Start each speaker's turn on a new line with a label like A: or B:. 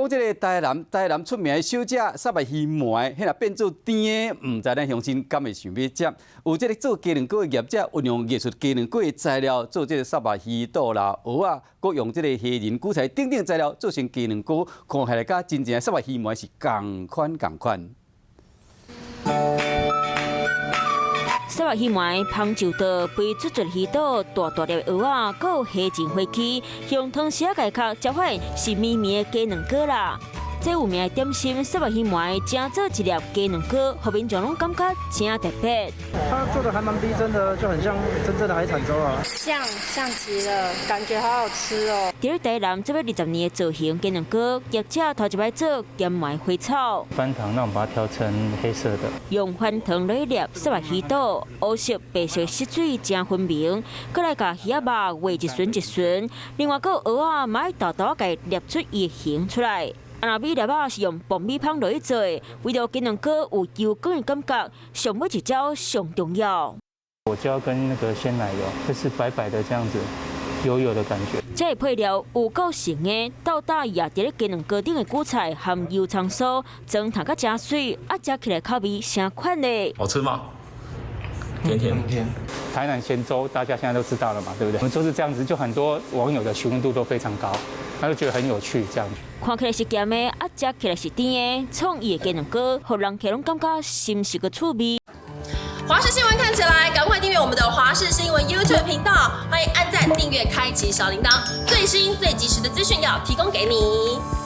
A: 講這个台南，台南出名的小食虱目魚糜，彼若變做甜的，毋知咱鄉親敢會想欲食？有這个做雞卵糕的業者，運用藝術雞卵糕的材料做這个虱目魚肚啦、蚵仔，閣用這个蝦仁、韭菜等等材料做成雞卵糕，看起來佮真正虱目魚糜是仝款仝款。
B: 虱目魚糜芳就到肥嘟嘟魚肚，大大粒蚵仔，閣有蝦仁花枝，用湯匙仔共敲，才發現是綿綿的雞卵糕啦。這有名的點心虱目魚糜，成做一粒雞卵糕，予民眾攏感覺誠特別。
C: 它做的還蠻逼真的，就很像真正的海產粥啊。
D: 像像極了，感覺好好吃哦。
B: 佇咧台南這欲20年的造型雞卵糕，業者頭一擺做鹹糜花草。
E: 翻糖，那我們把它調成黑色的。
B: 用翻糖來捏虱目魚肚，烏色、白色色水誠分明，閣來共魚仔肉畫一巡一巡，另外閣蚵仔嘛愛沓沓仔共捏出伊的形出來。啊，若米粒仔是用爆米香落去做的，為著雞卵糕有油光的感覺，上尾一招上重要。
E: 果膠跟那個鮮奶油，就是白白的這樣子，油油的感覺。
B: 這个配料有夠成的，鬥膽壓佇咧雞卵糕頂的韭菜含油蔥酥，裝燙甲誠媠，啊，食起來口味啥款的？
F: 好吃嗎？甜甜
E: 甜。台南鹹粥大家現在都知道了嘛，對不對？我們就是這樣子，就很多網友的詢問度都非常高，他就覺得很有趣，這樣。
B: 看起來是鹹的，啊，食起來是甜的，創意的雞卵糕，予人客攏感覺新鮮閣趣味。
G: 華視新聞看起來，趕快訂閱我們的華視新聞 YouTube 頻道，歡迎按讚、訂閱、開啟小鈴鐺，最新最及時的資訊要提供給你。